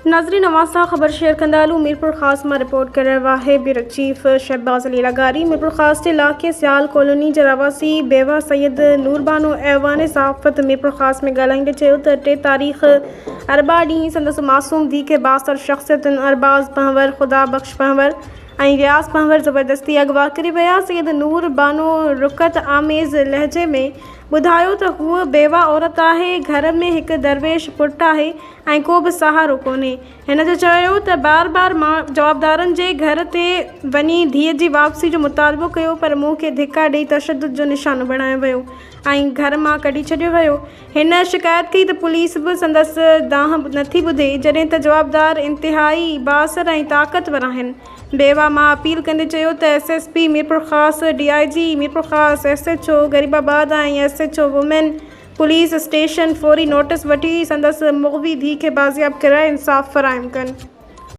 ناظرين اوهان سان خبر شيئر ڪندا هلون ميرپورخاص مان رپورٽ ڪري رهيو آهي بيورو چيف شهباز علي لغاري ميرپورخاص جي علائقي سيال ڪالوني جي رهواسي بيوه سيد نوربانو ايوان صحافت ميرپورخاص ۾ ڳالهائيندي چيو ته ٽي تاريخ اربع ڏينهن سندس معصوم ڌي کي بااثر شخصيتن ارباز پنهور خدا بخش پنهور ۽ رياض پنهور زبردستي اغوا ڪري ويا سيد نور بانو رقت آميز لهجي ۾ ٻڌايو ته هوء بيوه عورت آهي گهر ۾ هڪ درويش پٽ آهي ۽ ڪو به سهارو ڪونهي. هن جو چيو ته بار بار مان جوابدارن جي گهر تي وڃي ڌيء جي واپسي جو مطالبو ڪيو پر مون کي ڌڪا ڏئي تشدد جو نشانو بڻايو ويو ۽ گهر مان ڪڍي ڇڏيو ويو. هن شڪايت ڪئي ته پوليس به سندس دانهن نٿي ٻڌي جڏهن ته جوابدار انتهائي بااثر ۽ طاقتور آهن. بيواه ماء اپيل ڪندي چيو ته S S P Mirpurkhas, D I G Mirpurkhas, S H O Gharibabad ۽ S H O women police station فوري نوٽيس وٺي سندس مغوي ڌيء کي بازياب ڪرائي انصاف فراهم ڪن.